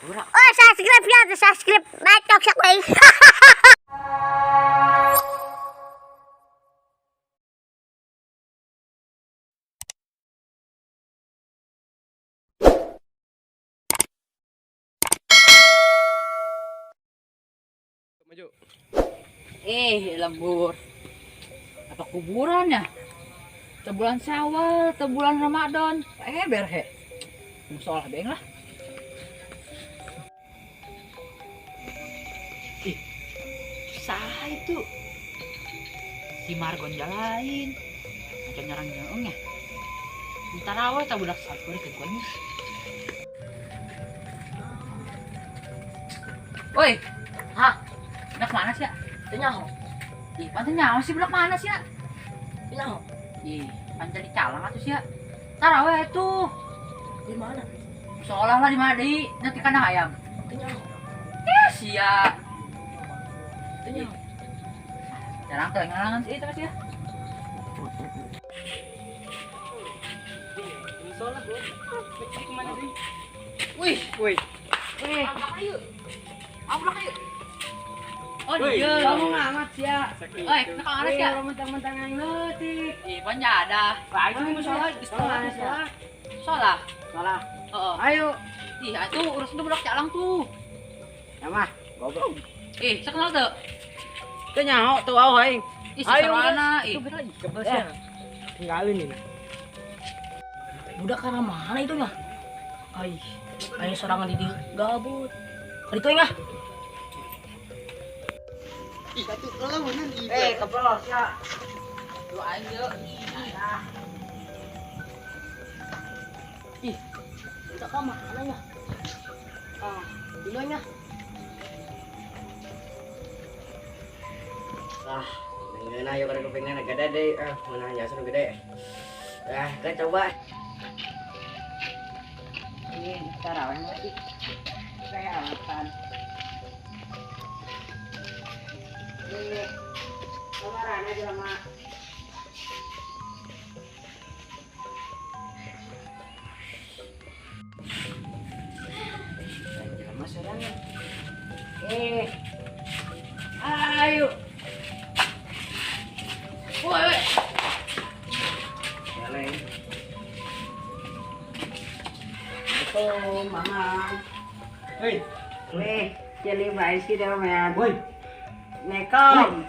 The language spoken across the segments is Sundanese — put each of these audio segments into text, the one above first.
Oh, subscribe yan. Subscribe. Like, subscribe. Maju. Eh, lembur. Apa kuburan ya? Tebulan Syawal, tebulan Ramadan. Eh, berhe. Musolah beng lah. Ih, sah itu. Si Margon jalain. Macam nyarang nyarang ya. Ntar awe tak budak sampur ke guanya. Woi, hah? Budak mana sih ya? Nyaho. Ih, pantai nyawa sih budak mana sih ya? Nyaho. Ih, pantai di calang atuh sih ya. Taraweh tuh. Di mana? Seolah lah di mana deui, nanti kandang ayam. Nyaho. Eh, sia. Nyaho. Jarang tuh ngalangan sih itu sih ya. Musola gua. Kemana sih? Wih, Wih. wih. Ablak yuk. Oh, Wih. iya. Kamu ngamat ya. Oi, kenapa ngamat ya? Mentang-mentang yang leutik. Ih, banyak ada. Wah, itu musola, musola. Salah. Salah. Heeh. Ayo. Ih, itu urusan tuh budak calang tuh. Ya mah, goblok. Ih, saya kenal tuh. Teu nyaho tuh au aing. Ih, Ayo, sarana. Ih, Ya. Tinggalin ini. Budak karena mana itu nya? Ai, aing sorangan di dieu gabut. Ka ditu aing ah. Eh, kepelos ya. lu aing yeuh. Ih, Budak ka mana nya? Ah, dulu aing ah. Lah, ngeunah yeuh kada kupingna gede deui. Ah, meunah jasa nu gede. Ah, kita coba. Ini taraweh lagi. Saya alasan. Ini kemarin aja sama jelema sorangan. Eh, ayo. Woi, woi. Jalan. Itu mama. Hei. Weh, jadi baik sih dah men. Woi. Nekom.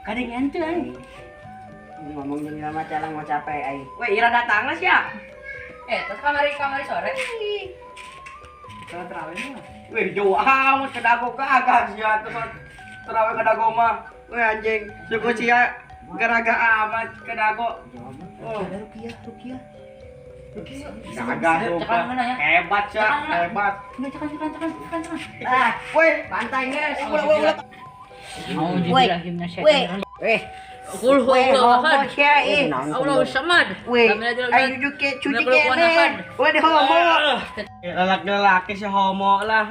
Kadang ente aing. Ngomong jadi lama calang mau capek aing. Weh, Ira datang lah sia. Eh, terus kamari kamari sore. Kalau terawih mah. Wih, jauh amat ke dago kagak sia terus terawih ke dago mah. Wih anjing, suku sia garaga amat ke dago. Oh, Ada rupiah, rupiah. gagah Cekan mana ya? Hebat sia, hebat. Enggak, cekan, cekan, cekan, cekan, cekan. Ah, Woi, pantai guys. ulah ulah ulah. Woi. Woi. Weh, Kul weh, huwallahu homo ahad. sia ih. Allahu samad. Weh, Lam yalid walam ayo yulad. duduk ke cuci Lam yakul kene. ahad. Weh, di homo. Lelaki-lelaki si homo lah.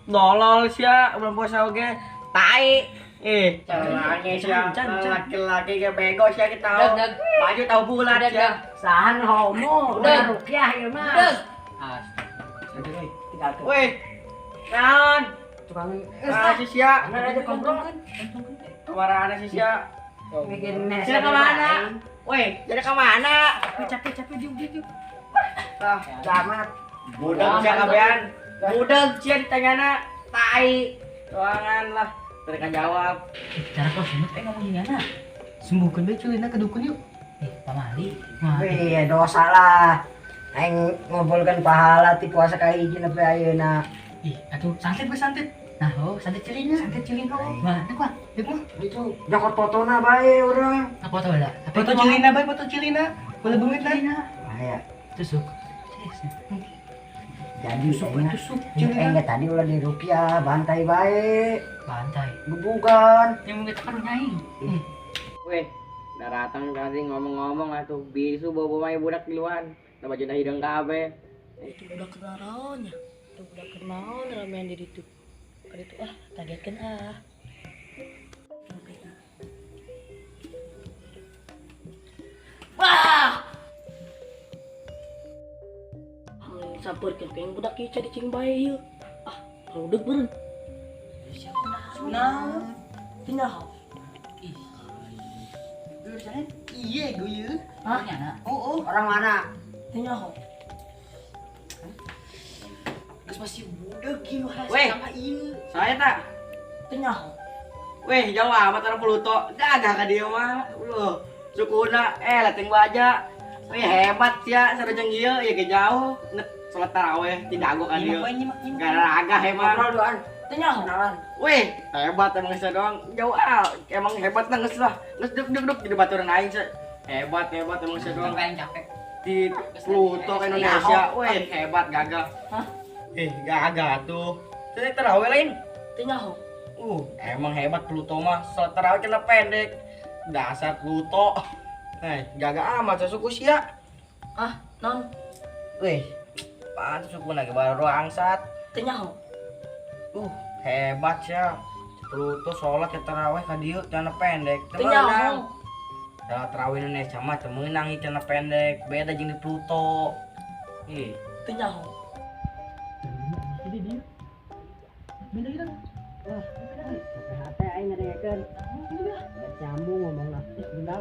Tolol sia, belum puasa oge. Tai. Eh, lelaki sia, lelaki-lelaki ke bego sia kita. Dag, dag. Baju tahu bulat Dag, sia. dag. Sahan homo, Udah. rupiah ieu mah. Dag. Astaga. Tinggal tuh. Woi. Naon? Tukang Ah, si sia. Mana aja komplot. Kemana si sia? Bikin Sia kemana? Woi, jadi kemana? Capek, capek, diuk, diuk, diuk. Ah, Camat. budak sia kabehan. Budak sia ditanyana tai. Ruangan lah. Mereka jawab. Cara kau semut, eh ngomong gimana? Sembuhkeun bae culina ke dukun yuk. Eh, pamali. Mah. Wih, dosa lah. Aing ngumpulkan pahala ti puasa ka hiji nepi ayeuna. Ih, atuh. Santet bae santet. Nah, oh, santet culina. Santet culina. Mah, nah, kuah. Dek mah. Itu jokot fotona bae urang. Apa tau lah? Foto culina bae, foto culina. Boleh beungit lah. Bahaya. Tusuk. Jadi Tusuk, aing tusuk aing culina. tadi ulah di rupiah, bantai bae, Bantai. gebugan. Yang mungkin tekan nyaing. Weh, datang tadi ngomong-ngomong atuh bisu bawa bawa budak duluan. Nah baju hidung kabeh. Itu budak kenaon nya. Itu budak kenaon ramean di ditu. Ka ditu ah, targetkeun ah. Wah! Sampeurkeun ku yang budak ieu cadi cing bae ieu. Ah, Produk beureun. Nah, tinggal. Ih. Dulu iya gue. Hah? Oh, oh. Orang mana? Tinggal. Geus masih budak ieu Weh. sama ieu. Saya tak. Tinggal. Weh, jauh amat orang Pluto. Gagah ka dieu mah. Loh, sukuna leteng baja. Weh, hebat sia sareng ieu ya ge jauh. Nek salat taraweh ti dago ka dieu. Gagah emang. Ngobrol doan. Tinggal. Kenalan. Weh, hebat emang sia doang. Jauh ah, emang hebat lah geus lah. Geus duk duk duk jadi baturan aing sia. Hebat hebat emang sia doang. Sampai capek. Di Pluto ke Indonesia. Weh, hebat gagah. Hah? Gagah tuh. Saya taraweh lain. Tinggal. Emang hebat Pluto mah. Salat tarawih kena pendek. Dasar Pluto. Gagah amat suku sia. Ah, non. Weh, apaan suku lagi baru angsat. Tinggal. Hebat sia. Pluto sholat ya tarawih ka dieu celana pendek. Teu Tinggal. meunang. Salat tarawih Indonesia mah teu meunang ieu celana pendek. Beda jeung di Pluto. Ih, Tinggal. Jadi dia. Beda kita. Wah, PHT aing ngadengekeun. Udah nyambung ngomongna. Ih, benda.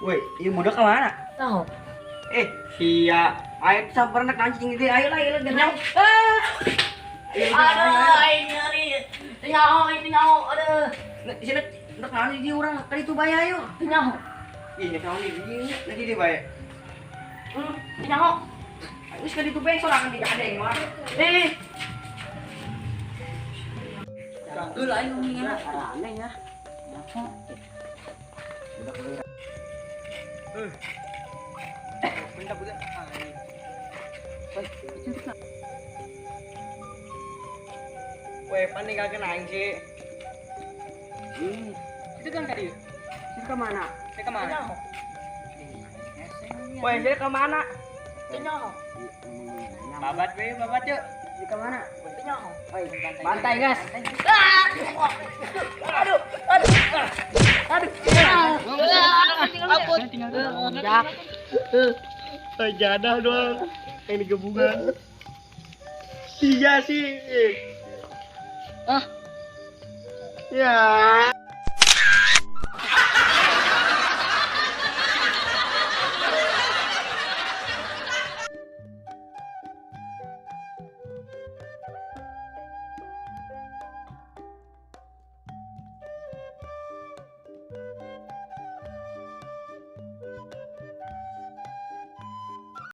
Weh, ieu budak ka mana? Tahu. Sia, ayo samperan kancing di ayo lah, ayo lah. Aduh, aing nyeri. Tinggal, tinggal, aduh. Sini, rek naon di dieu urang? Ka ditu bae ayo. Tinggal. Ih, rek naon di dieu? Lagi di bae. Tinggal. Geus ka ditu bae sorangan di adeng mah. Geul aing ngomongna. Aneh ya. Bentar budak. Weh, pan ninggalkeun aing sih. Itu kan ka dieu. Sih ke mana? Saya ke mana? Weh, saya ke mana? Tinggal. Babat we, babat yuk. Di ke mana? Tinggal. Bantai, guys. Aduh, aduh. Aduh. Ampun. Dak. Sajadah doang yang digebungan. Iya sih. Ah. Ya.